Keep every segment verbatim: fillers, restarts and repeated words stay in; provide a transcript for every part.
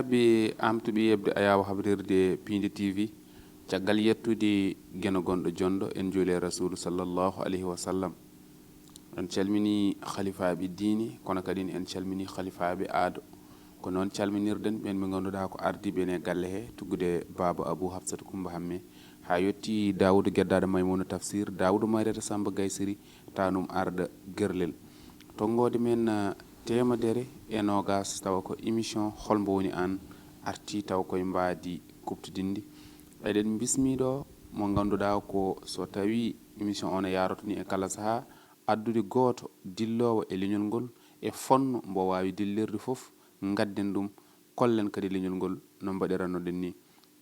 Ɓe amtuɓe yeɓde ayaawo habrirde Piindi T V, caggal yettude Geno gonɗo jonɗo, en njuuli e Rasuulu sallallahu alayhi wa sallam. En calminii halifaaɓe diine, kono kadi en calminii halifaaɓe aado. Ko noon calminirɗen ɓeen ɓe ngannduɗaa ko ardiiɓe en e galle he, tuggude Baaba Abuu Hafsata Kummba Hammee, haa yettii Daawuda Geddaaɗo Maymuuna Tafsiir, Daawuda Mayrata Sammba Gaysiri, taanum Arɗo Gerlel. Tonngoode men, eh, teemedere e noogaas, tawa ko émission Hol Mbo Woni Aan artii, tawa koye mbaadi kuɓtodinndi. Eɗen mbismii ɗo mo ngannduɗaa ko so tawii émission o no yaaroto ni e kala sahaa, addude gooto dilloowo e leñol ngol e fannu mbo waawi dillirde fof, ngadden ɗum, kollen kadi leñol ngol no mbaɗirannoɗen ni.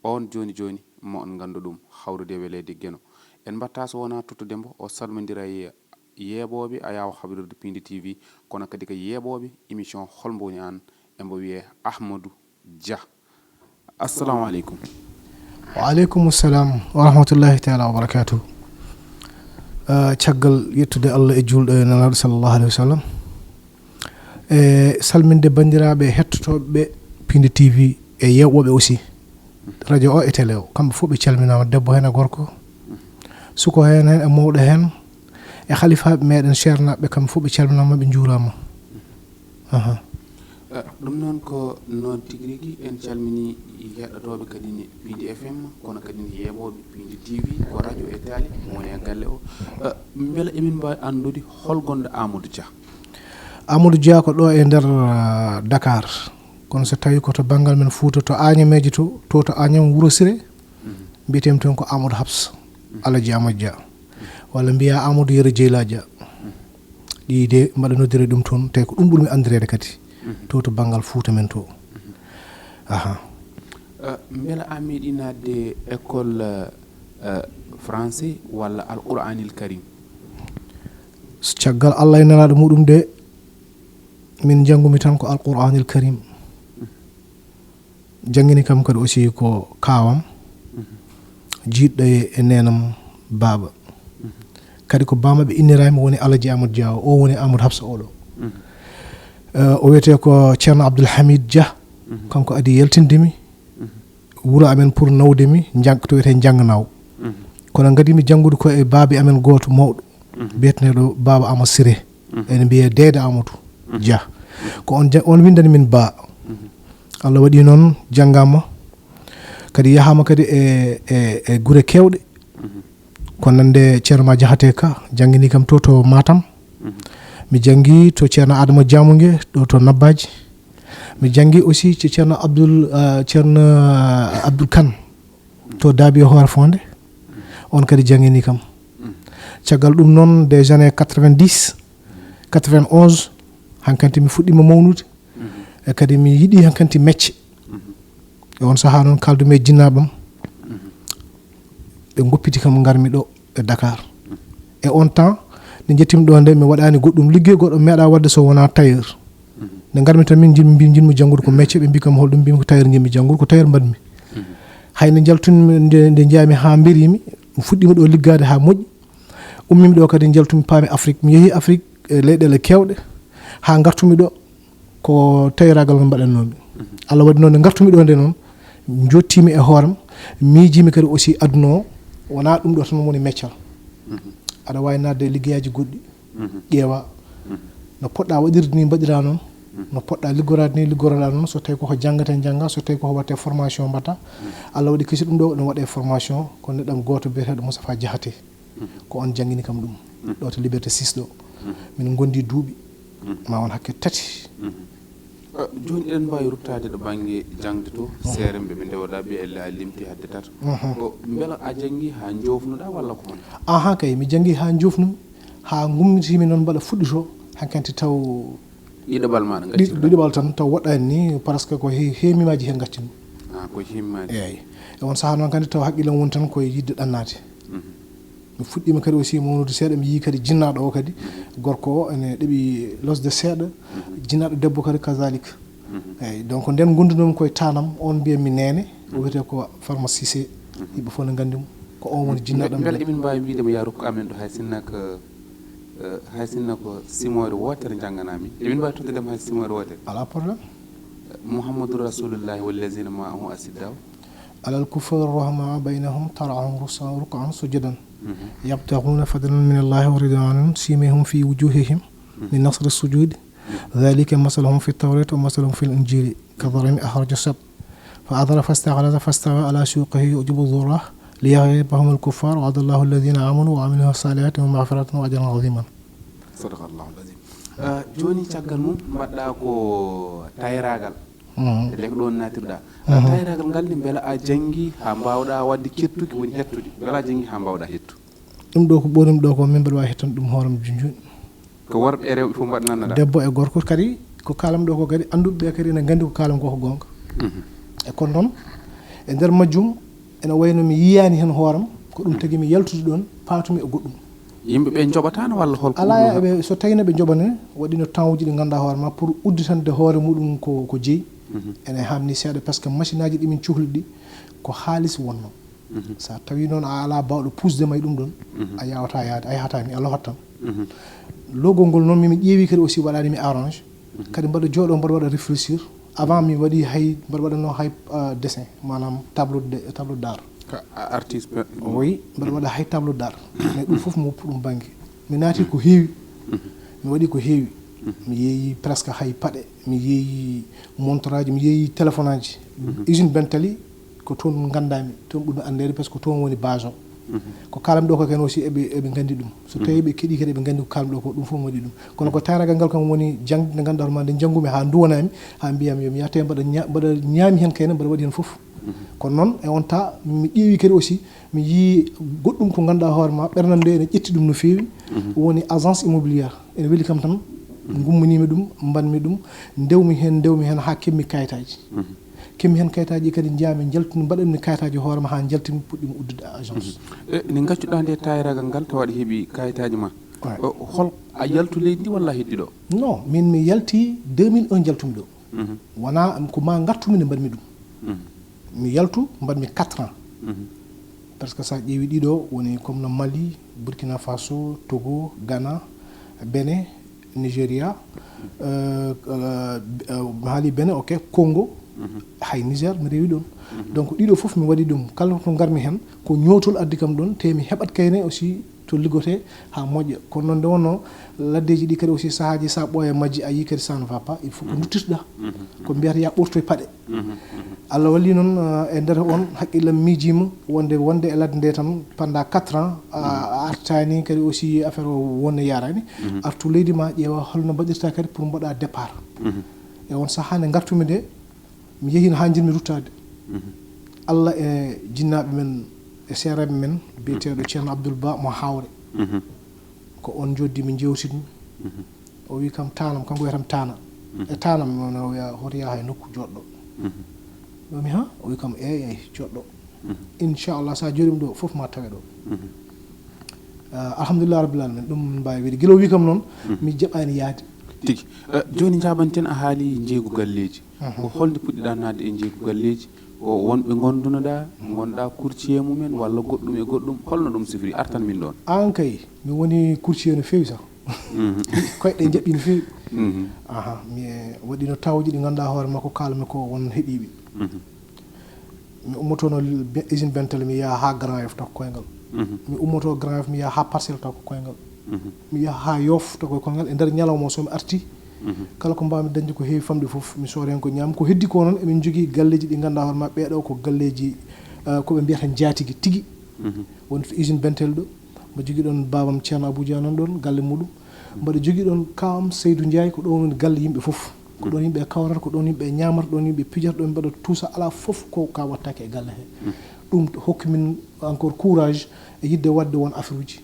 On jooni jooni, mo on nganndu ɗum, hawrude e weleede Geno. En mbaɗtaa so wonaa tottude mbo, o salmondira e yeeɓooɓe ayaawo habrirde Piindi T V, kono kadi ko yeeɓooɓe émission Hol Mbo Woni Aan, e mbo wiyee Ahmadou Dia. Assalamu aleykum. Wa aleykum salam wa rahmatullahi taala wa barakatuh. Eh, caggal yettude Allah e juulɗo e Nelaaɗo sallallahu alayhi wa sallam, e salminde banndiraaɓe hettotooɓe Piindi T V e yeeɓooɓe aussi radio o e télé o, kamɓe fof ɓe calminaama, debbo heen e gorko, suko heen heen e mawɗo heen, e halifaaɓe meɗen ceernaaɓe, kamɓe fof ɓe calminaama, ɓe njuuraama. Aha. Eh, ɗum noon ko noon tigi rigi, en calminii heɗotooɓe kadi ne Piindi F M, kono kadi ne yeeɓooɓe Piindi T V, ko radio e tali mo woni e galle o. Eh, mbela emin mbaawi anndude hol gonɗo Amadou Dia? Amadou Dia ko ɗo e nder, ah, Dakar. Kono so tawii ko to banngal men Fuuta, to Añameeje to, to, to Añam Wuro Sire, mhm, mbiyeteemi toon ko Amadou Hafsa, mhm, Alaji Amadou Dia. Walla mbiyaa Amadou Yero Jeyla Dia. Mhm. Ɗi de mbaɗa noddire ɗum toon, tawi ko ɗum ɓurmi anndireede kadi. Mhm. To, to banngal Fuuta men to. Mhm. Aha. Eh, mbela a meeɗi naatde école, eh, français walla Alqur'aanil Karim? So caggal Allah e Nelaaɗo muɗum de, min njanngumi tan ko Alqur'aanil Karim. Mhm. Janngini kam kadi aussi ko kaawam, mhm, jiiɗɗo e, e neenam baaba. Mhm. Kadi ko baaba maɓɓe inniraami woni Alaji Amadou Dia, o woni Amadou Hafsa oɗo. Mhm. Eh, o wiyetee ko Ceerno Abdoul Hamid Dia, mhm, kanko adi yaltinde mi, mhm, wuro amen pour nawde mi, jang-, to wiyetee Njannganaaw. Mhm. Kono ngadii mi janngude ko e baaba amen gooto mawɗo, mhm, biyeteeɗo Baaba Amadou Siré. Mhm. Ene mbiyee Deede Amadou, mhm, Dia. Mhm. Ko on ja-, on winndani min Ba. Mhm. Allah waɗi noon janngaama, kadi yahaama kadi e, e, e gure keewɗe. Mhm. Ko nande Ceerno Ma Jaxate Ka, janngini kam to, to Matam. Mhm. Mi janngi to Ceerno Adama Jamunge, ɗo to Nabbaaji. Mi janngi aussi ci Ceerno Abdoul, eh, Ceerno, eh, Abdoul Kane to Daabi e Hoore Fonde. On kadi janngini kam. Mhm. Caggal ɗum noon, des années quatre-vingt-dix, quatre-vingt-onze, hankanti mi fuɗɗiima mawnude. Mhm. E kadi mi yiɗi hankanti mecce. Mhm. E on sahaa noon kaaldumi e jinnaaɓam. Mhm. Ɓe ngoppiti kam, ngarmi ɗo e Dakar. Mhm. E on temps, nde njettimi ɗo nde, mi waɗaani goɗɗum liggey goɗɗo meeɗa waɗde so wonaa tailleur. Mhm. Nde ngarmi tan min njiɗmi, mbi-, njiɗmi janngude ko mecce, ɓe mbi kam holɗum, mbimi ko tailleur njiɗmi janngude, ko tailleur mbaɗmi. Mhm. Hay nde njaltumi, nde, nde njaami haa mberiimi, mi fuɗɗiima ɗo liggaade haa moƴƴi. Ummiimi ɗo kadi njaltumi paami Afrique. Mi yehii Afrique, e leyɗeele keewɗe, haa ngartumi ɗo, ko tailleur-aagal ngal mbaɗannoomi. Mhm. Allah waɗi noon nde ngartumi ɗo nde noon, njottiimi e hoorem, miijiimi kadi aussi aduna o, wonaa ɗum ɗo tan woni meccal. Mhm. Aɗa waawi naatde e liggeyaaji goɗɗi, mhm, ƴeewaa. Mhm. No poɗɗaa waɗirde ni mbaɗiraa noon, mhm, no poɗɗaa liggoraade ni liggoroɗaa noon, so tawii koko janngate njanngaa, so tawii koko waɗte formation mbaɗtaa. Mhm. Allah waɗi kesi ɗum ɗo no waɗe formation, ko neɗɗam gooto biyeteeɗo Moustapha Diakhaté. Mhm. Ko on janngini kam ɗum. Mhm. Ɗo to Liberté six ɗo. Mhm. Min ngondi duuɓi. Mhm. Ma won hakke tati. Mhm. Eh, jooni eɗen mbaawi ruttaade ɗo bannge jaŋde to, mhm, seeremɓe ɓe ndewɗaa ɓe, ella a limti hadde tato. Mhm. Ko mbela a janngi haa njoofnuɗaa walla ko honno? Aha, kay, mi janngi haa njoofnumi, haa ngummitiimi noon mbaɗa fuɗɗitoo, hankanti taw ɗiɗaɓal maɗa ɗi-, gacciɗa. Ɗiɗaɓal tan taw woɗɗani ni, parce que ko he-, heemimaaji heen gaccinmi. Ah, ko heemimaaji. Eeyi. E on sahaa noon kadi taw haqqillam woni tan koye yiɗde ɗannaade. Mhm. Mi fuɗɗiima kadi aussi mawnude seeɗa, mi yii kadi jinnaaɗo o kadi, mhm, gorko o ene ɗeɓi losde seeɗa, mhm, jinnaaɗo debbo kadi kazalik. Mhm. Eeyi, donc nden ngondunoomi koye taanam, on mbiyatmi neene, o, mhm, wiyetee ko Farma Cissé, mhm, yimɓe fof ne nganndi mo. Ko on woni jinnaaɗo am. Mbele emin mbaawi wiyde mo yaa rokku amen ɗo hay sinno ko Eh, hay sinno ko simoore wootere njannganaa-mi, emin mbaawi tottude ma hay simoore wootere? Alaa problème. محمد رسول الله والذين معه أشداء على الكفار رحماء بينهم تراهم ركعا سجدا يبتغون فضلا من الله ورضوانا سيماهم في وجوههم من أثر السجود ذلك مثلهم في التوراة ومثلهم في الإنجيل كزرع أخرج شطأه فآزره فاستغلظ فاستوى على سوقه يعجب الزراع ليغيظ بهم الكفار وعد الله الذين آمنوا وعملوا الصالحات مغفرة وأجرا عظيما. صدق الله العظيم. Jooni caggal mum mbaɗɗa ko tayraagal. Ndeke ɗoon naatirɗa. Tayraagal ngal ni mbela a janngi haa mbaawɗa waɗde kettuki woni hettude mbela a janngi haa mbaawɗa hettu. Ɗum ɗo ko ɓoorim ɗo ko min mbaɗa waawi hettan ɗum hooram junjun. Ko worɓe e rewɓe fof mbaɗa nannaɗa. Debbo e gorko kadi ko kaalam ɗo ko kadi annduɓe ɓe kadi ene nganndi ko kaalam ko ko goonga. E kono noon e nder majjum ene wayno mi yiyaani heen hooram ko ɗum tagi mi yaltude ɗoon paatumi e goɗɗum. Yimɓe ɓe njoɓataano walla hol ko alaa ɓe so tawino ɓe njoɓane waɗino temps uji ɗi ngannduɗaa hoore ma pour udditande hoore muɗum ko ko jeyi. Ene hamni seeɗa par ce que machine aji ɗi min cohli ɗi ko haalis wonno. So a tawi noon a alaa bawɗo pusde ma e ɗum ɗon a yawata yaade a yahata ni a lohat tan. Logol ngol noon mimi ƴeewi kadi aussi waɗani mi arrange kadi mbaɗa jooɗo mbaɗa waɗa réfléchir avant mi waɗi hay mbaɗa waɗano hay dessin maanaam tableau de tableau d'art. Artiste. Oui, mbaɗa waɗa hay tableau d'art mais ɗum fof mi woppu ɗum bannge. Mi naati ko heewi. Mi waɗi ko heewi. Mi yeeyi presque hay paɗe mi yeeyi montre aji mi yeeyi téléphone aji. Usine bentali ko toon nganndaami toon ɓurmi anndeede par ce que toon woni base o. Ko kaalam ɗo ko ken aussi eɓe eɓe nganndi ɗum so tawi ɓe keɗii kadi eɓe nganndi ko kaalam ɗo ko ɗum fof mi waɗi ɗum. Kono ko taaragal ngal kam woni jaŋde nde ngannduɗaa hoore ma nde njanngumi haa nduwanaami haa mbiyam yo mi yahte mbaɗa ña- mbaɗa ñaami heen kayne mbaɗa waɗi heen fof. Kono noon e on temps mi ƴeewi kadi aussi mi yii goɗɗum ko ngannduɗaa hoore ma ɓernam nde ene ƴetti ɗum no feewi. Woni agence immobilière ene weli kam tan. Ngummaniimi ɗum mbaɗmi ɗum ndewmi heen ndewmi heen haa keɓmi kayitaaji. Keɓmi heen kayitaaji kadi njaami njaltumi mbaɗanmi kayitaaji hoore ma haa njaltumi puɗɗimi uddude agence. Nde ngaccuɗaa nde tayraagal ngal tawa aɗa heɓi kayitaaji ma. Hol a yaltu leydi ndi walla a heddii ɗo? Non, min mi yalti deux mille un njaltumi ɗo. Wonaa ko ma ngartumi nde mbaɗmi ɗum. Mi yaltu mbaɗmi quatre ans. Par ce que so a ƴeewi ɗiɗo woni comme no Mali, Burkina Faso, Togo, Ghana, Bénin, Nigeria, mi haali Bénin ok, Congo, hay Niger mi rewi ɗon. Donc ɗiɗo fof mi waɗi ɗum kala to ngarmi heen ko ñootol addi kam ɗon te mi heɓat kayne aussi to liggotee haa moƴƴa kono noon nde wonnoo laddeeji ɗi kadi aussi sahaaji so a ɓooya majji a yii kadi ça ne va pas il faut ko duttirɗaa. Ko mbiyata yaa ɓortoy paɗe. Allah walli noon e nder on haqqillam miijiima wonde wonde e ladde nde tan pendant quatre ans a artaani kadi aussi affaire o wonde yaaraani. Artu leydi ma ƴeewa holno mbaɗirta kadi pour mbaɗa départ. E on sahaa nde ngartumi nde mi yehino haa njirmi ruttaade. Allah e jinnaaɓe men e seereeɓe men biyeteeɗo Ceerno Abdoul Ba mo Hawre. Ko on njoddi min njewtidmi. O wi kam tanam kanko wiyatam tana e tanam mi wona o wiya hoto yaha e nokku joɗɗo. Ɗo mi ha o wi kam eey eey joɗɗo. Inchallah sa joɗima ɗo fof ma tawe ɗo. Alhamdulillah rabbil alamin ɗum min mbawi wiide gila o wi kam noon mi jaɓani yaade. Tigi. Joni jaɓanten a haali jeeygu galleji. Ko holnde puɗɗiɗa nadde e jeeygu galleji? Ko wonɓe gondunoɗa gonɗa courtier mumen walla goɗɗum e goɗɗum holno ɗum sifiri artan min ɗon? An kay mi woni courtier no feewi sax. Koyɗe jaɓɓi no feewi. Aha mi waɗino tawji ɗi ganduɗa hoore makko kalmi ko won heeɗiɓe. Mi ummotono usine bentele mi yaha ha Grand Yoff taw ko koyngal. Mi ummoto Grand Yoff mi yaha ha Parcelles taw ko koyngal. Mi yaha ha Yoff taw ko koyngal e nder ñalawma o somi arti kala ko mbawmi dañde ko heewi famde foof mi sooda hen ko ñaam ko heddi ko noon emin jogui galleji ɗi ganduɗa hoore ma ɓeeɗo ko galleji koɓe mbiyata jaatigi tigui. Woni to usine bentele ɗo mbo jogui ɗon babam ceerno Abou Dia nan ɗon galle muɗum. Mboɗo jogui ɗon kawam Seydou Ndiaye ko ɗon woni galle yimɓe foof. Ko ɗon yimɓe kawrata ko ɗon yimɓe ñamata ɗon yimɓe pijata ɗon mbaɗa tout ça ala foof ko ka wattake e galle he. Ɗum hokki min encore courage e yidde wadde won affaire uji.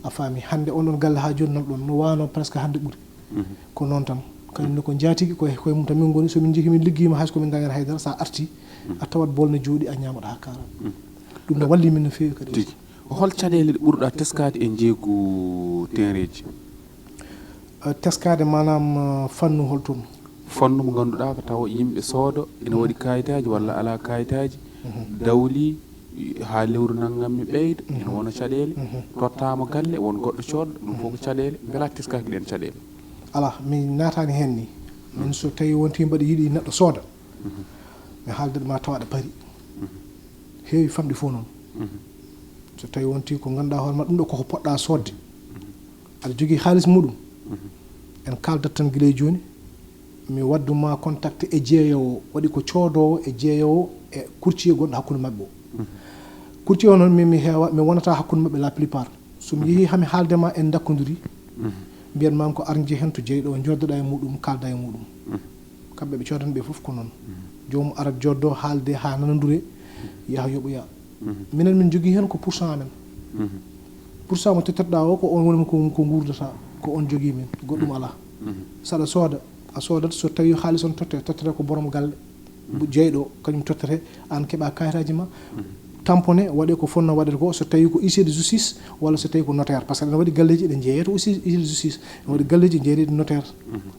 A faami hande on ɗon galle ha joni nan ɗon no wano presque hande ɓuuri. Ko noon tan kañum ne ko jaatigi koye koye mum tan min goni somin jeehi min ligguima hayso komin dañata haydara sa arti a tawat bol ne jooɗi a ñamat ha kaara. Ɗum ne walli min no feewi kadi. Hol caɗele ɗe ɓurɗa teskade e jeeygu tenreji? Teskade manam fannu holton? Fannu mo ganduɗa ko tawa yimɓe soodo ina waɗi kayitaji walla ala kayitaji dawli ha lewru nanngam mi ɓeyda ina wona caɗele. Tottama galle won goɗɗo coodɗo ɗum fof ko caɗele mbela teskaki ɗen caɗele? Ala mi natani hen ni. Min so tawi wonti mbaɗa yiɗi neɗɗo sooda, mi haaldat ma tawa aɗa pari. Heewi famɗi fof noon. So tawi wonti ko ngannduɗaa hoore ma ɗum ɗo koko poɗɗa soodde, aɗa jogii haalis muɗum, en kaaldat tan gila e jooni, mi waddu ma contact e jeeyoowo, waɗi ko coodoowo e jeeyoowo e courtier gonɗo hakkunde maɓɓe o. Courtier o noon, min mi heewa, mi wonata hakkunde maɓɓe la plupart. So mi yehii hami haalde ma en dakkondiri, mbiyan ma ko ar njehen to jeyɗo o, njoddoɗa e muɗum, kaalda e muɗum. Kamɓe ɓe coodan ɓe fof ko noon. Joomum ara joddo haalde haa nanondure, yaha yoɓoya. Minen min jogii heen ko pour cent amen. Pour cent mo tottirɗa o, ko on woni ko, ko nguurdata, ko on jogii min, goɗɗum alaa. Saɗa sooda, a soodat, so tawi haalis on totte, tottete ko borom galle. Jeyɗo, kañum tottete, aan keɓa kayitaaji ma, tamponné, waɗe ko fotnoo waɗeede ko, so tawi ko huissier de justice, walla so tawi ko notaire, parce que aɗa waɗi galleeji ɗi njeeyata aussi huissier de justice, aɗa waɗi galleeji njeeyɗi notaire.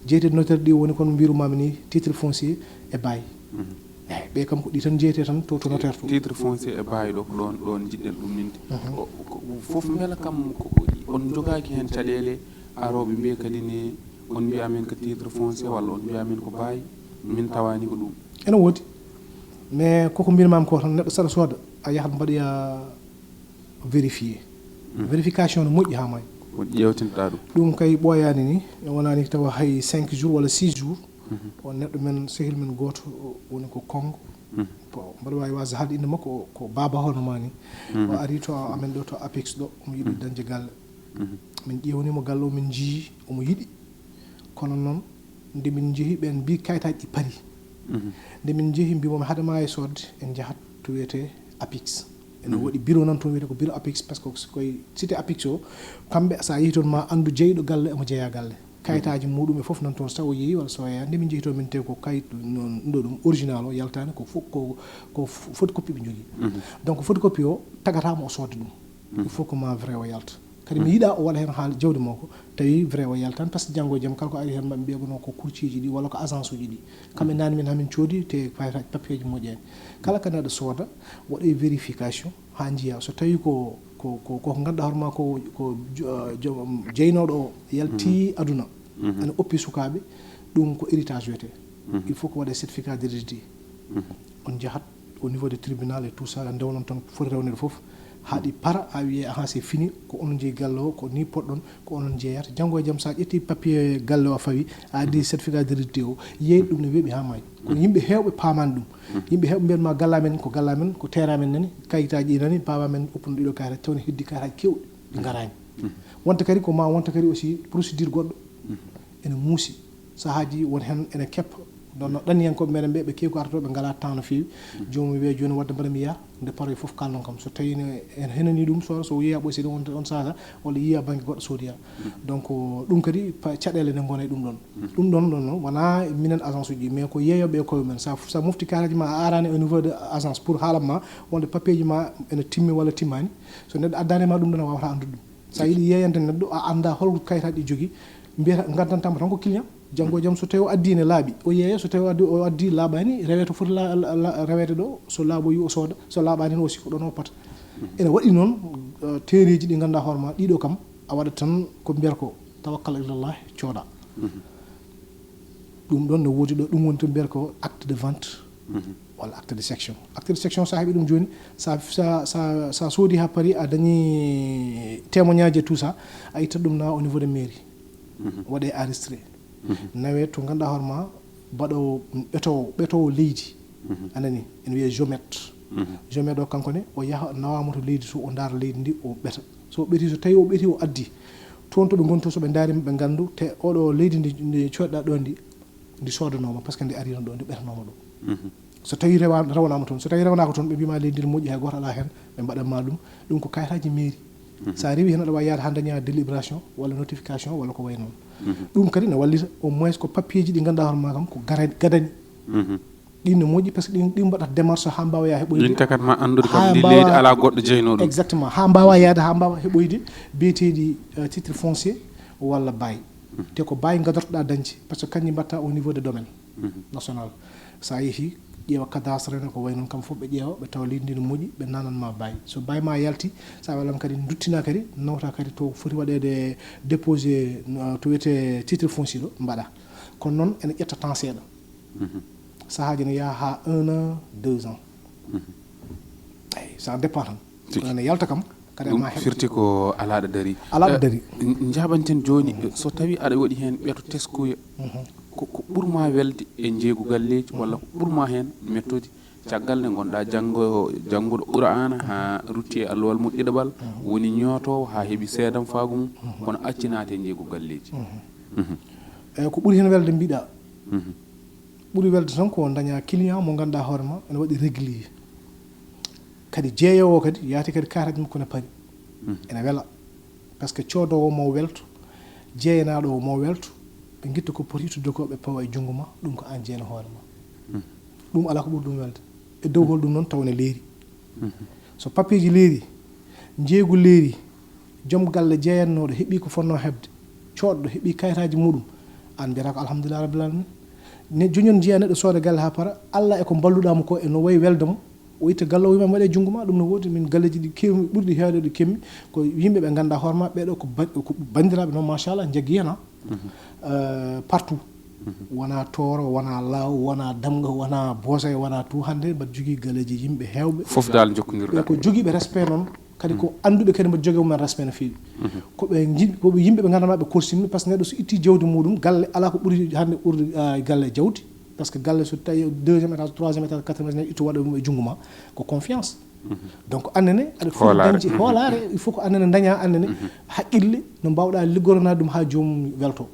Jeyteeɗi notaire ɗi woni kono mbiru mami ni, titre foncier e bail. Eeyi, ɓe kam ko ɗi tan jeyetee tan to, to notaire to. Titre foncier e bail ɗo, ko ɗoon, ɗoon njiɗɗen ɗum ninde. O, ko, ko fof mbela kam ko, ko, on njogaaki heen caɗeele, arooɓe mbiya kadi ne, on mbiya min ko titre foncier walla on mbiya min ko bail, min tawaani ko ɗum. Ene woodi. Mais koko mbinmaami ko tan, neɗɗo saɗa sooda, a yahat mbaɗoya vérifié. Vérification no moƴƴi haa maayi. Ko ƴeewtintoɗaa ɗum. Ɗum kay ɓooyaani ni, ne wonaani tawa hay cinq jours walla six jours. On neɗɗo men, sehil men gooto, o woni ko Kongo. Bon, mbaɗa waawi waasde haalde innde makko, o ko baaba hono maa ni. O ari to amen ɗo to APIX ɗo, omo yiɗi dañde galle. Min ƴeewnii mo galle o, min njiyii omo yiɗi. Kono noon, nde min njehi, ɓeen mbii kayitaaji ɗi pari. Nde min njehi, mbii mo mi haɗa maa e soodde, en njahat to wiyetee APIX. Ene waɗi bureau nan toon wiyetee ko bureau APIX, parce que ko e cité APIX o, kamɓe, so a yehii toon, ma anndu jeyɗo galle omo jeyaa galle. Kayitaaji muɗum e fof nan toon, so taw o yehi walla so yeha. Nde min njehi toon, min tawi ko kayit noon ɗo ɗum original o yaltaani, ko fo-, ko, ko photocopie ɓe njogii. Donc photocopie o tagataa mo o soodde ɗum. Il faut que ma vrai o yalta. Kadi mi yiɗa o waɗa heen haala jawdi makko, tawi vrai o yaltan, parce que janngo e jam kala ko ari heen maɓe mbiya kono ko courtier ji ɗi walla ko agence uji ɗi. Kamɓe nani min hamin coodi te kayitaaji papier ji moƴƴani. Kala ka neɗɗo sooda, waɗa vérification haa njiya. So tawi ko, ko, ko, ko ngannduɗaa hoore ma ko, ko jo-, jo-, jeynooɗo o yalti aduna, ene oppi sukaaɓe, ɗum ko héritage wiyetee. Il faut ko waɗa certificat d'hérédité. On njahat au niveau de tribunal et tout ça, ndewnon tan ko foti rewneede fof, haa ɗi para, a wiyee, ahan, c'est fini, ko onon njeyi galle o, ko ni poɗɗon, ko onon njeeyata. Janngo e jam, so a ƴetti papier galle o a fawi, a addi certificat d'hérédité o, yeeyde ɗum ne weeɓi haa maayi. Kono yimɓe heewɓe paamaani ɗum. Yimɓe heewɓe mbiyan ma, galle amen ko galle amen, ko terrain amen nani, kayitaaji ɗi nani, baaba men oppuno ɗiɗo kayitaaji, tawni heddi kayitaaji keewɗi ɗi ngaraani. Wonta kadi ko ma wonta kadi aussi procédure goɗɗo ene muusi. Sahaaji won heen ene keppa. Ɗon no ɗanniyankooɓe meɗen ɓe, ɓe keewi ko arata ɗo, ɓe ngalaa temps no feewi. Joomum wiya jooni wadde mbaɗa mi yaha, nde paroy fof kaalnon kam. So tawi ne en henanii ɗum, so, so yeeya ɓoy seeɗa wonta on saha, walla yiya bannge goɗɗo soodoya. Donc ɗum kadi pa-, caɗeele ne ngona e ɗum ɗon. Ɗum ɗon ɗon noon wonaa minen agence uji, mais ko yeeyooɓe e koye mumen. Sa, sa mofti kayitaaji ma a araani au niveau de agence pour haalan ma wonde papier ji ma ene timmi walla timmaani. So neɗɗo addaani ma ɗum ɗon a waawata anndude ɗum. So a yiɗi yeeyande neɗɗo, a anndaa hol kayitaaji ɗi jogii, mbiyata, ngaddantaa mo tan ko client. Janngo e jam so tawi o addii ne laaɓi, o yeeya, so tawi o addi, o addii laaɓaani, rewee to foti la-, la-, la-, reweede ɗo, so laaɓoyi o sooda, so laaɓaani ne aussi ko ɗon o pota. Ene waɗi noon, eh, teereeji ɗi ngannduɗaa hoore ma, ɗiɗo kam, a waɗat tan ko mbiyata ko tawakkal ilallah, cooda. Ɗum ɗon no woodi ɗo, ɗum woni to mbiyata ko acte de vente walla acte de cession. Acte de cession, sa heɓi ɗum jooni, sa, sa, sa, sa soodi haa pari, a dañi témoignage et tout ça, a ittat ɗum na au niveau de mairie. Waɗe enregistré. Nawe to ngannduɗaa hoore ma, baɗoowo, ɓetoowo, ɓetoowo leydi. A nani, ene wiyee géomètre. Géomètre o, kanko ne, o yaha, nawaama to leydi to, o ndaara leydi ndi, o ɓeta. So o ɓetii, so tawi o ɓetii, o addi. Toon to ɓe ngoni to, so ɓe ndaari ma, ɓe nganndu, te oɗo leydi ndi, ndi coodɗa ɗo ndi, ndi soodanooma, parce que ndi ariino ɗo, ndi ɓetanooma ɗo. So tawi rewa-, rewanaama toon, so tawi rewanaaka toon, ɓe mbiima leydi ndi moƴƴi, hay gooto alaa heen, ɓe mbaɗan ma ɗum. Ɗum ko kayitaaji mairie. So a rewi heen, aɗa waawi yahde haa dañaa délibération, walla notification, walla ko wayi noon. Ɗum kadi ne wallita, au moins ko papier ji ɗi ngannduɗaa hoore ma kam, ko gara-, gadani. Ɗin no moƴƴi, parce que ɗin, ɗin mbaɗata démarche haa mbaawa yaha heɓoyde. Ɗin takat ma anndude kam haa ndi mbaawa leydi alaa goɗɗo jeynoo ɗum. Exactement. Haa mbaawa yahde, haa mbaawa heɓoyde biyeteeɗi, eh, titre foncier walla bail. Te ko bail ngadortoɗaa dañde, parce que kanji mbaɗta au niveau de domaine national. So a yehii, ƴeewa cadastre ne, ko wayi noon, kam fof ɓe ƴeewa, ɓe tawa leydi ndi no moƴƴi, ɓe nanan ma bail. So bail ma yalti, so a welan kadi, nduttina kadi, nawta kadi to foti waɗeede déposé, no, to wiyetee titre foncier ɗo, mbaɗa. Kono noon ene ƴetta temps seeɗa. Sahaaji ne yaha haa un an, deux ans. Eyi, ça dépend tan. Tigi. Kono ene yalta kam, kadi Ɗum ma heɓ firti ko alaaɗo dari. Alaaɗo Eh, dari. N- njaɓanten jooni, eh, so tawi aɗa waɗi heen ɓeto teskuya, ko ko ɓurma welde e njeeygu galleeji walla ko ɓurma heen mettode? Caggal nde ngonɗa janngo jannguɗo Qur'aana haa rutti e allowal mo ɗiɗaɓal, woni ñootoowo haa heɓi seedamfaagu mum, kono acci naate e njeeygu galleeji. Eyi, ko ɓuri heen welde mbiɗa, ɓuri welde tan ko daña client mo ngannduɗaa hoore ma ene waɗi régulier, kadi jeeyoowo kadi yaati kadi kaaraaji makko ne pari, ene wela. Par ce que coodoowo mo welto, jeeyanaaɗo o mo welto, ɓe ngitta ko poti ittude ko ɓe pawa e junngo ma, ɗum ko aan jeeyna hoore ma. Ɗum alaa ko ɓuri ɗum welde. E dow hol ɗum noon taw ne leeri. So papiiji leeri, njeeygu leeri, joom galle jeeyannooɗo heɓi ko fotnoo heɓde, coodɗo heɓi kayitaaji muɗum, aan mbiyata ko alhamdulillah rabbil alamin. Ne joñon njiya neɗɗo sooda galle haa para, Allah e ko mballuɗaa mo ko e no wayi welde mo, o itta galle o wiima mi waɗe junngo ma, ɗum no woodi. Min galleeji ɗi keewmi, ɓurɗi heewde ɗi keewmi ko yimɓe ɓe ngannduɗaa hoore ma, ɓeeɗo ko ba- ko banndiraaɓe noon machallah, njaggi heen, ah. Euh, partout. Wona Tooro, wona Laaw, wona Damga, wona Boosay, wona tout. Hannde mbaɗa jogii galleeji yimɓe heewɓe. Fof daal Ɓe njokkondirɗa. ko jogii ɓe respect noon, kadi ko annduɓe kadi mbaɗa jogii mumen respect no feewi. Ko ɓe jiɗ-, ko ɓe yimɓe ɓe ngannduɗaa ɓe korsini, par ce que neɗɗo so itti jawdi muɗum, galle alaa ko ɓuri hannde ɓurde, ah, galle jawdi. Par ce que galle so tawi deuxième étage, troisième étage, quatrième étage, neɗɗo itto waɗa ɗum e junngo ma, ko confiance. Donc annene aɗa foti Hoolaare. Dañde hoolaare, il faut ko annene daña annene haqqille no mbawɗa liggoranaade ɗum haa joomum welto.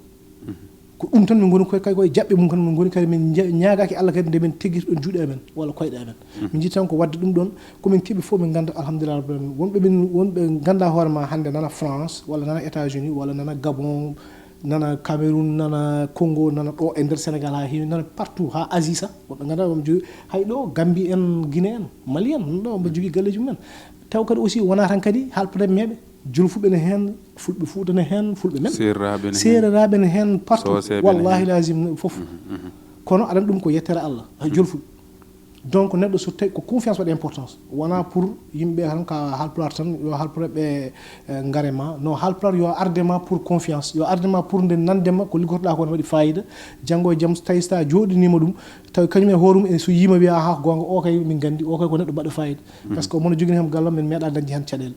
Ko ɗum tan min ngoni koye, kay koye jaɓɓe mum tan min ngoni, kadi min nja- ñaagaaki Allah kadi nde min teggirta ɗon juuɗe amen walla koyɗe amen. Min njiɗi tan ko waɗde ɗum ɗon, ko min keɓi fof min ngannda alhamdulillah rabbil alamin. Wonɓe min, wonɓe ngannda hoore ma hannde nana France walla nana États-Unis walla nana Gabon, nana Cameroun, nana Congo, nana ɗo e nder Sénégal haa heewi, nana partout haa Asie sah. Woɓɓe ngannda omo jogii hay ɗo Gambie en, Guinée en, Mali en, ɗo omo jogii galleeji mumen. Taw kadi aussi wona tan kadi haalpulaar meeɓe, jolfuɓe ne heen, fulɓe Fuuta ne heen, fulɓe men. Seereraaɓe ne heen. Seereraaɓe ne heen partout. Sooseeɓe ne Wallahi heen. Lazim fof. Kono aɗan ɗum ko yettere Allah, hay jolfuɓe. Donc neɗɗo so tawi ko confiance waɗi importance. Wona pour yimɓe tan ka haalpulaar tan, yo haalpulaar ɓe, eh, ngare ma. Non, haalpulaar yo arde ma pour confiance. Yo arde ma pour nde nande ma ko liggotoɗa ko ne waɗi fayida. Janngo e jam so tawi so a jooɗinima ɗum, tawi kañum e hoore mum en so yiima wiya aha ko goonga, o kay min nganndi, o kay ko neɗɗo baɗɗo fayida. Par ce que omo jogini kam galle min meeɗa dañde heen caɗeele.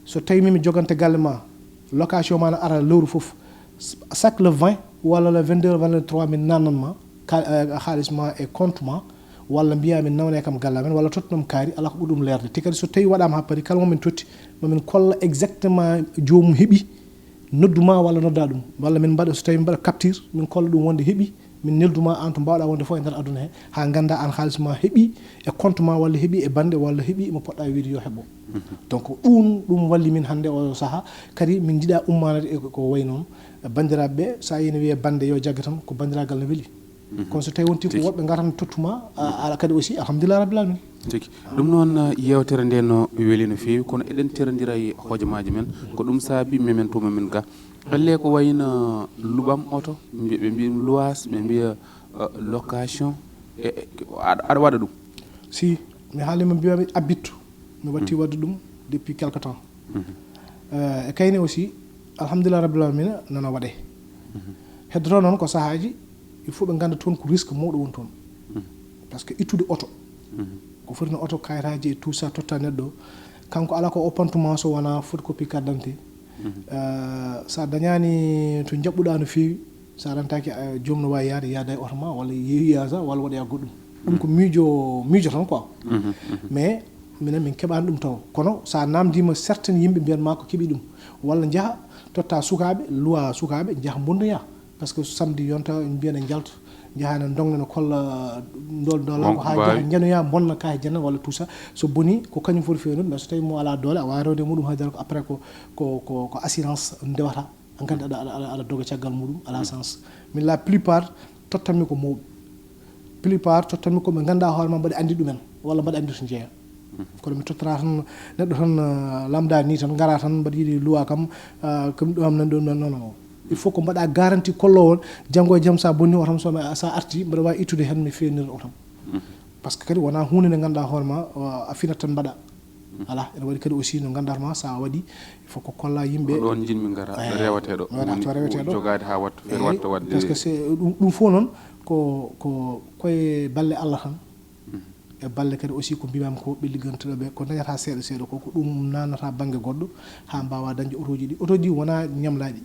So tawi min mi jogante galle ma, location ma ne ara lewru fof, chaque le vingt walla le vingt-deux walla le trois min nannan ma ka- eh, haalis ma e compte ma, walla mbiya min nawne kam galle amen walla tottanam kaari, alaa ko ɓuri ɗum leerde. Te kadi so tawi waɗama haa paari, kala mo min totti ma min kolla exactement joomum heɓi, noddu ma walla nodda ɗum, walla min mbaɗa, so tawi min mbaɗa capture min kolla ɗum wonde heɓi, min neldu ma aan to mbawɗa wonde fof e nder aduna he, haa ngannda aan haalis ma heɓi e compte ma walla heɓi e bannde walla heɓi mo poɗɗa wiide yo heɓo. Donc ɗum, ɗum walli min hannde o saha, kadi min njiɗa ummanade e ko wayi noon. Banndiraaɓe ɓe, so a yini wiye bannde yo jagge tan, ko banndiraagal no weli. Kono so tawi wonti ko woɓɓe ngara tan tottuma, a- ala kadi aussi alhamdulillah rabbil alamin. Tigi. Ɗum noon, eh, yewtere nde no weli no feewi, kono eɗen terondira e hojomaaji men. Ko ɗum saabi memen to momin ga. Galle ko wayno luɓam oto, mbi- ɓe mbi ɗum luwaas, ɓe mbiya, eh, location. E, e, aɗa aɗa waɗa ɗum? Si mi haalima mbiya mi abbitto, mi watti waɗde ɗum depuis quelque temps. Eh, e kayne aussi, alhamdulillah rabbil alamina, nana waɗe. Heddoto noon ko sahaaji, il faut ɓe ngannda toon ko risque mawɗo woni toon. Par ce que ittude oto, ko foti no oto, kayitaaji et tout ça, totta neɗɗo. Kanko ala ko oppantuma so wona photocopie carte d'identité. Eh, so a dañaani to njaɓɓuɗa no feewi, so a rentaaki, eh, joom no waawi yaade, yaada e oto ma walla yeehi yaasa walla waɗoya goɗɗum. Ɗum ko miijo, miijo tan quoi. Mais minen min keɓaani ɗum taw. Kono so a namdiima certaine yimɓe mbiyan ma ko keɓi ɗum. Walla njaha totta sukaaɓe, luwa sukaaɓe, njaha mbonnoya. Par ce que samedi yonta mbiyan e njalta, njaha ne ndogna no kolla ndol ndola ko haa njaha njanoya mbonna kaye janna walla tout ça. So boni ko kañum foti fewnude, mais so tawi mo ala doole a waawi rewde e muɗum haydara ko après ko ko ko, ko assurance ndewata. Hankadi aɗa aɗa aɗa aɗa doga caggal muɗum, ala sens. Min la plupart tottanmi ko mawɓe. Plupart tottanmi ko ɓe ngannduɗaa hoore ma mbaɗa anndi ɗumen walla mbaɗa anndi to njeeya. Kono mi tottora tan neɗɗo tan, eh, lamda ni tan ngara tan mbaɗa yiɗi luwa kam, eh, kam ɗo am nan ɗum nan non non. Il faut ko mbaɗa garantie kollo on janngo e jam sa bonni o tan so mi- sa arti mbaɗa waawi ittude heen mi fewnira o tan. Par ce que kadi wona huunde nde ngannduɗaa hoore ma, eh, a finat tan mbaɗa. Ala, ene waɗi kadi aussi no ngannduɗaa ma, so a waɗi, il faut ko kolla yimɓe. Ko ɗoon njiɗmi ngara, eyi, rewateeɗo, mi waɗa woni to rewateeɗo. Jogaade haa waɗta feere, eyi, waɗta waɗde. Parce que c'est ɗum, ɗum fof noon ko, ko koye balle Allah tan. E balle kadi aussi ko mbimaami ko ɓe liggantuɗo ɓe, ko dañata seeɗa seeɗa ko, ko ɗum naannata bannge goɗɗo haa mbaawa dañde otooji ɗi. Otooji ɗi wonaa ñamlaaɗi.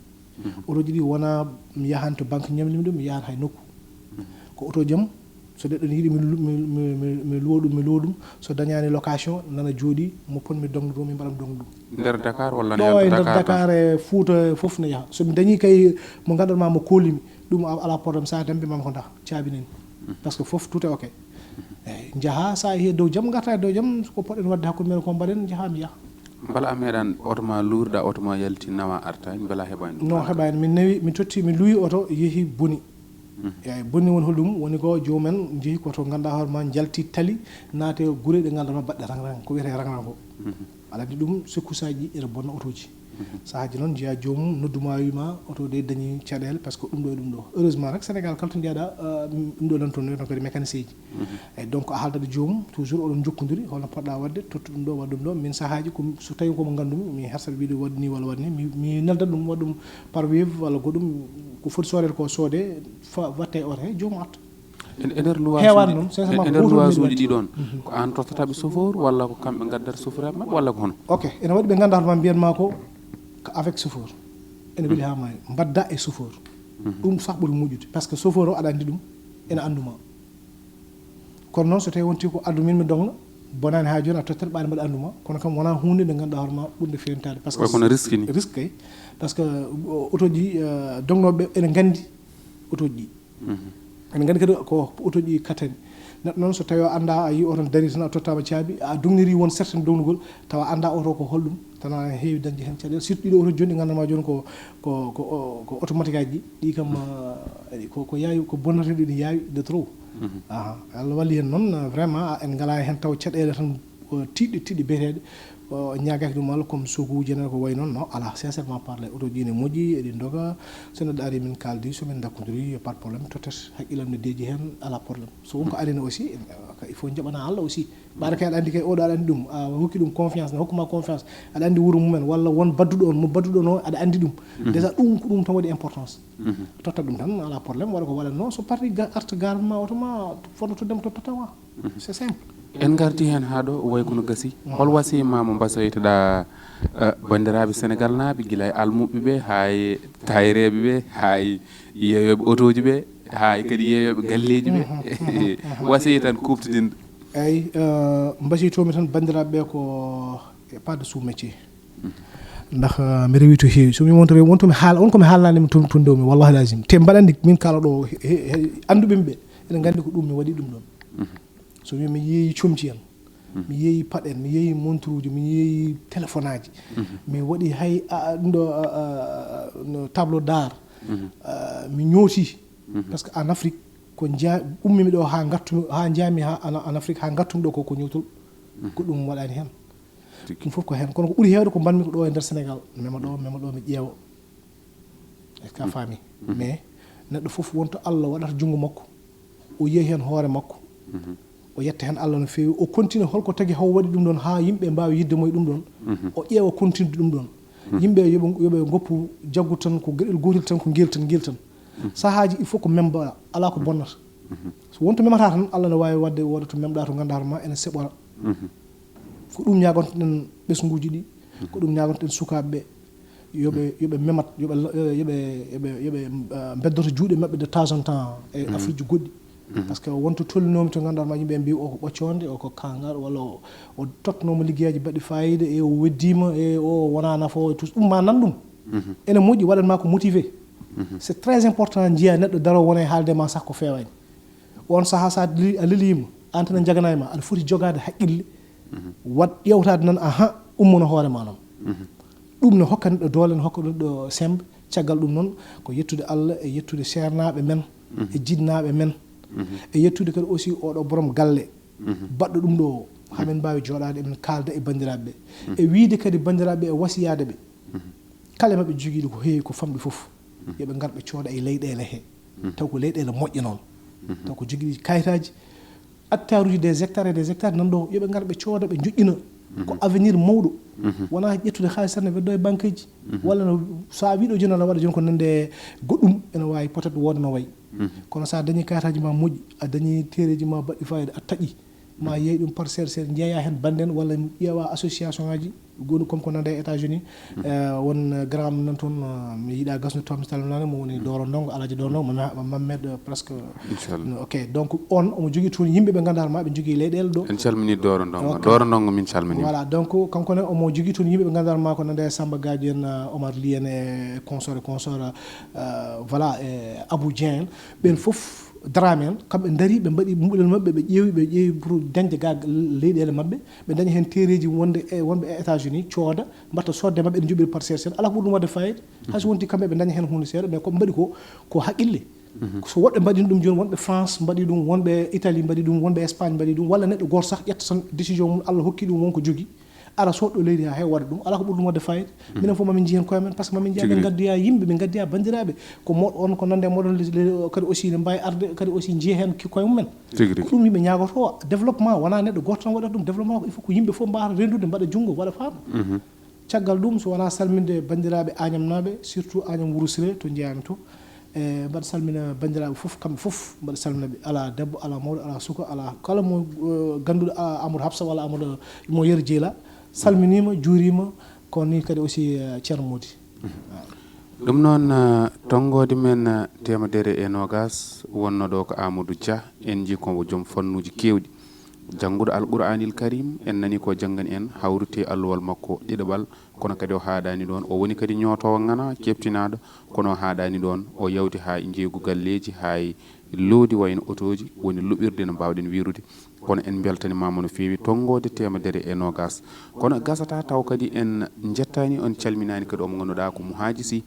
Otooji ɗi wonaa mi yahan to banque ñamlimi ɗum, mi yahat hay nokku. Ko oto jam, so neɗɗo ne yiɗi mi lu-, mi, mi, mi, mi luwa ɗum, mi luwa ɗum. So dañaani location, nana jooɗi, mo pon mi doŋde ɗum, mi mbaɗam doŋde ɗum. Nder Dakar walla ɗo e nder Dakar tan? Dakar e Fuuta e fof ne yaha. So mi dañii kay mo ngannduɗaa ma mo koolimi, ɗum a-, alaa problème, so a dañii mbimaami ko ndah, caabi nani. Parce que fof tout est ok. Eyi, njaha, so a yehi dow jam, ngarta e dow jam, ko poɗɗen waɗde hakkunde men ko mbaɗen, njaha mi yaha. Mbela a meeɗaani oto ma luurda, oto ma yalti nawa arta, mbela a heɓaani ɗum? Non, heɓaani. Min nawi, mi totti, mi luwi oto, yehi boni. Eyi, boni woni holɗum? Woni ko joomum en njehi ko to ngannduɗaa hoore ma, njalti tali, naate gure ɗe ngannduɗaa ma baɗɗe rang rang, ko wiyetee rang rang ko. Aɗa anndi ɗum, secousseaaji ene bonna otooji. Sahaaji noon njiyaa joomum noddu ma, wii ma oto de dañi caɗeele, parce que ɗum ɗo e ɗum ɗo. Heureusement rek, Sénégal kala to njiyɗaa, ah, ɗum ɗo nan toon, wiyetee kadi mécanicien ji. Eyi, donc a haaldat e joomum, toujours oɗon njokkondiri, holno poɗɗa waɗde, tottu ɗum ɗo, waɗ ɗum ɗo. Min sahaaji ko, so tawi ko mo nganndumi, mi hersat wiide waɗ ni walla waɗ ni, mi, mi neldat ɗum, waɗ ɗum par Wave walla goɗɗum, ko foti soodeede ko soodee, fa-, watte e oto he, joomum arta. E, e nder luwaasu heewaani ɗi, noon, sincèrement, e, e nder gooto luwaasuuji ɗi ɗon, ko aan tottata ɓe chauffeur walla ko kamɓe ngaddata chauffeur maɓɓe walla ko hono? Ok, ene waɗi ɓe ngannduɗaa hoto ma mbiyan ma ko, ko avec chauffeur. Ene weli haa maayi, mbadda e chauffeur. Ɗum sax ɓuri moƴƴude, parce que chauffeur o aɗa anndi ɗum, ene anndu ma. Kono noon, so tawii wonti ko addu min mi doŋna, bonaani haa jooni a tottat ɓaade mbaɗa anndu ma, kono kam wonaa huunde nde ngannduɗaa hoore ma ɓurde feewnitaade. Parce que kono risque ni. Risque kay, parce que o-, otooji, eh, doŋnooɓe ɓe ene nganndi otooji ɗi. Ene nganndi kadi ko otooji ɗi kattani. Neɗɗo noon, so tawii o anndaa, a yii oto ne darii tan, a tottaama caabi, a doŋnirii won certain doŋnugol, tawa a anndaa oto ko holɗum, tan a heewi dañde heen caɗeele. Surtout ɗiɗo otooji jooni ɗi ngannduɗaa ma jooni ko, ko, ko, ko automatique aji ɗi, ɗi kam, ah, ko, ko yaawi, ko bonnateeɗi, ɗi yaawi de trop. Aha. Allah walli heen noon, vraiment, en ngalaa heen taw caɗeele tan, o, tiiɗɗe, tiiɗɗe beeteeɗe. O, ñaagaaki ɗum Allah, comme sokuuji en ko wayi noon, non, alaa, sincèrement parler, otooji ɗi ne moƴƴi, eɗi ndoga. So neɗɗo arii, min kaaldi, so min ndakkondiri, pas de problème, tottat hakkillam ne deeƴi heen, alaa problème. So won ko arii ne aussi, eh, il faut njaɓana Allah aussi. Ɓaade kay aɗa anndi kay oɗo aɗa anndi ɗum, a hokki ɗum confiance, ne hokkuma confiance, aɗa anndi wuro mumen, walla won badduɗo on, mo badduɗo on o, aɗa anndi ɗum. Déjà ɗum ko ɗum tan waɗi importance. Totta ɗum tan, alaa problème, waɗa ko waɗatnoo, so parti ga-, arta garde ma oto ma, fodde to dem to totta ma. C'est simple. En ngarti heen haa ɗo, way kono gasi. Hol wasiyma mo mbasoytoɗaa, eh, banndiraaɓe Senegal naaɓe, gila e almuɓɓe ɓe, haa e tayreeɓe ɓe, haa e yeeyooɓe otooji ɓe, haa e kadi yeeyooɓe galleeji ɓe? Wasiya tan kuuɓtidinɗo. Eyi, eh, mbasiytoomi tan banndiraaɓe ɓe ko e pas de sous-métier. Ndax, eh, mi rewii to heewi. So mi wonto rewi, wonto mi haala, won ko mi haalnaani mi tun-, tun ndewmi, wallahi lazim. Te mbaɗa anndi min kaala ɗo, he, he, annduɓe mi ɓe, ene nganndi ko ɗum mi waɗi ɗum ɗoon. So mi, mi yeeyi comci en, mi yeeyi paɗe en, mi yeeyi monturuuji, mi yeeyi telefonaaji, mi waɗi hay, a, a, ɗum ɗo, a, a, no tableau d'art, a, mi ñooti. Parce que en Afrique, ko nja-, ummimi ɗo haa ngartumi, haa njaami haa en, en Afrique, haa ngartumi ɗo ko, ko ñootol. Ko ɗum waɗaani heen. Tigi. Ɗum fof ko heen. Kono ko ɓuri heewde ko mbaɗmi ko ɗo e nder Senegal. Mi mema ɗo, mi mema ɗo, mi ƴeewa. Est-ce que a faami? Mais neɗɗo fof won to Allah waɗata junngo makko. O yiya heen hoore makko. O yetta heen Allah no feewi. O continue holko tagi haw waɗi ɗum ɗoon haa yimɓe mbaawi yiɗde mo e ɗum ɗoon. O ƴeewa continue ɗum ɗoon. Yimɓe yo ɓe, yo ɓe ngoppu jaggu tan ko geɗel gootel tan, ko ngel tan, ngel tan. Sahaaji il faut ko memba, alaa ko bonnata. So won to memata tan, Allah ne waawi waɗde wooda to memɗa to ngannduɗaa hoore ma ene seɓora. Ko ɗum ñaagontoɗen ɓesnguuji ɗi, ko ɗum ñaagontoɗen sukaaɓe ɓe, yo ɓe, yo ɓe memat, yo ɓe, yo ɓe, yo ɓe, yo ɓe, ah, mbeddoto juuɗe maɓɓe de temps en temps e affaire ji goɗɗi. Parce que won to tolninoomi to ngannduɗaa ma yimɓe mbiyi o ko ɓoccoonde, o ko kaangal, walla o, o totnooma liggeyaaji baɗɗi faayiida, e o weddiima, e o wonaa nafoowo e tout. Ɗum ma nan ɗum. Ene moƴƴi, waɗan ma ko motivé. C'est très important, njiya neɗɗo daro wona e haalde ma sax ko feewaani. On sahaa so a li-, a leliima, aan tan a njaganaay ma, aɗa foti jogaade haqqille, waɗ ƴeewtaade noon, aha, ummono hoore ma noon. Ɗum ne hokka neɗɗo doole, ne hokka neɗɗo semmbe. Caggal ɗum noon, ko yettude Allah e yettude seernaaɓe men, e jinnaaɓe men, e yettude kadi aussi oɗo borom galle, baɗɗo ɗum ɗo o, haa men mbaawi jooɗaade, emen kaalda e banndiraaɓe ɓe. E wiyde kadi banndiraaɓe ɓe, e wasiyaade ɓe. Kala e maɓɓe jogiiɗo ko heewi, ko famɗi fof, yo ɓe ngar ɓe cooda e leyɗeele he, taw ko leyɗeele moƴƴe noon, taw ko jogiiɗi kayitaaji, hectares uji, des hectares et des hectares nan ɗo, yo ɓe ngar ɓe cooda, ɓe njoƴƴina. Ko avenir mawɗo. Wonaa ƴettude haalis tan ne weddo e banqueji. Walla no, so a wiɗo jooni aɗa waɗa jooni ko nande goɗɗum, ene waawi peut-être wooda no wayi. Kono so a dañi kaartaaji ma moƴƴi, a dañi teereeji ma baɗɗi fayida, a taƴi, ma yeey ɗum par seeɗa seeɗa, njeeya heen bannde en walla ƴeewa association ngaji gonɗi comme ko nande e États-Unis. Eh, won grand am nan toon, eh, mi yiɗa gasnude toon, mi salminaani mo woni Dooro Ndongo, Alaaji Dooro Ndongo, Mama-, Mamed, eh, presque. Inchallah. Ok, donc on omo jogii toon yimɓe ɓe ngannduɗaa ma ɓe njogii leyɗeele ɗo. En calmini Dooro Ndongo. Ok. Dooro Ndongo min calmini. Voilà, donc kanko ne omo jogii toon yimɓe ɓe ngannduɗaa ma ko nande e Samba Gadio en, eh, Omar Ly en e consort e consort, eh, voilà, e Abou Dieng en. Ɓen fof Dramé en, kamɓe ndarii, ɓe mbaɗi muɓɓel maɓɓe, ɓe ƴeewi, ɓe ƴeewi pour dañde ga leyɗeele maɓɓe, ɓe daña heen teereeji wonde e, wonɓe e États-Unis, cooda, mbaɗta soodde maɓɓe, ene njoɓiri par seeɗa seeɗa, alaa ko ɓuri ɗum waɗde fayida. Hay so wonti kamɓe ɓe daña heen huunde seeɗa, mais ko ɓe mbaɗi ko, ko haqqille. So woɗɓe mbaɗino ɗum jooni, wonɓe France mbaɗi ɗum, wonɓe Italie mbaɗi ɗum, wonɓe Espagne mbaɗi ɗum, walla neɗɗo gooto sah ƴetta tan décision mum, Allah hokki ɗum won ko jogii, ara soodɗo leydi haa heewa waɗa ɗum, alaa ko ɓuri ɗum waɗde fayida. Minen fof mamin njii heen koye men, par ce que mamin njiya, ɓe ngaddoya yimɓe, ɓe ngaddoya banndiraaɓe. Ko moɗon, on ko nande e moɗon, les, les, kadi aussi ne mbaawi arde, kadi aussi njiya heen ki koye mumen. Tigi rigi. Ko ɗum yimɓe ñaagotoo, développement wonaa neɗɗo gooto tan waɗata ɗum, développement ko il faut ko yimɓe fof mbaawata renndude, mbaɗa junngo, waɗa faama. Caggal ɗum, so wonaa salminde banndiraaɓe Añamnaaɓe, surtout Añam Wuro Siree to njeyaami to, e mbaɗa salmina banndiraaɓe fof, kamɓe fof mbaɗa salmina ɓe, alaa debbo, alaa mawɗo, alaa suka, alaa kala mo, eh, gannduɗo, ah, Amadou Hafsa walla Amadou mo Yero Jeyla, salminiima, juuriima, kono nii kadi aussi, eh, Ceerno Moodi. Ɗum noon, eh, tonngoode men, eh, teemedere e noogaas wonnoo ɗo ko Amadou Dia, en njii ko mo joom fannuuji keewɗi. Jannguɗo Alqur'aanil Kariim, en nanii ko janngani en, hawriti e alluwal makko ɗiɗaɓal, kono kadi o haaɗaani ɗoon. O woni kadi ñootoowo ŋana, keɓtinaaɗo, kono o haaɗaani ɗoon. O yawti haa e njeeygu galleeji, haa e loowdi wayno otooji, woni luɓirde no mbaawɗen wiyrude. Kono en mbeltanimaama no feewi tonngoode teemedere e noogaas. Kono gasataa taw kadi en njettaani, en calminaani kadi omo ngannduɗaa ko Muhaaji Sy.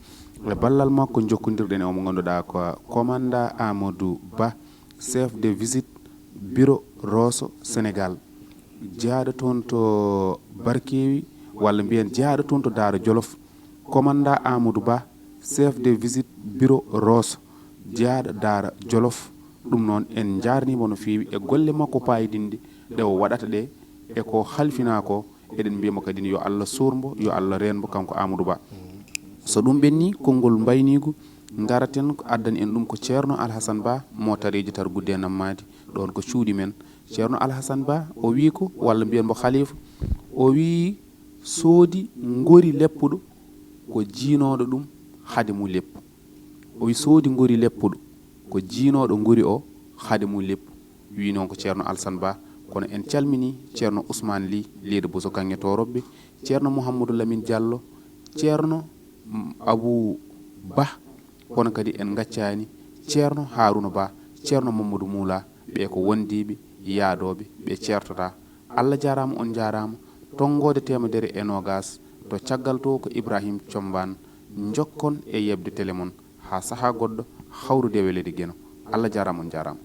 E ballal makko njokkondirɗen e omo ngannduɗaa ko Komanda Amadou Ba, chef de visite bureau Rosso Sénégal. Jeyaaɗo toon to Barkeewi, walla mbiyen jeyaaɗo toon to Daara Jolof. Komanda Amadou Ba, chef de visite bureau Rosso, jeyaaɗo Daara Jolof. Ɗum noon en njaarniima no feewi e golle makko paayidinɗe ɗe o waɗata ɗe e ko halfinaa ko. Eɗen mbiyamo kadi yo Allah suur mbo, yo Allah reen mbo kanko Amadou Ba. So ɗum ɓenni, konngol mbayniigu ngaraten ko addan en ɗum ko Ceerno Alhasan Ba mo Tareeji Targudde Nammaadi, ɗoon ko cuuɗi men. Ceerno Alhasan Ba o wii ko, walla mbiyen mbo Khalifa, o wii soodi ngori leppuɗo ko jiinooɗo ɗum hade mum leppu. O wii soodi ngori leppuɗo ko jiinooɗo ngori o hade mum leppu. Wii noon ko Ceerno Alsan Ba, kono en calminii Ceerno Ousmane Ly, Leydi Bousso Kaŋŋe Toorobbe, Ceerno Mouhamadou Lamine Diallo, Ceerno, mm, Abou Ba, kono kadi en ngaccaani Ceerno Harouna Ba, Ceerno Mamadou Moula, ɓe ko wondiiɓe, yaadooɓe, ɓe ceertotaa. Allah jaaraama, on njaaraama. Tonngoode teemedere e noogaas to caggal to ko Ibrahim Combaan. Njokkon e yeɓde tele mon haa sahaa goɗɗo, hawrude e weleede Geno. Allah jaaraama, on njaaraama.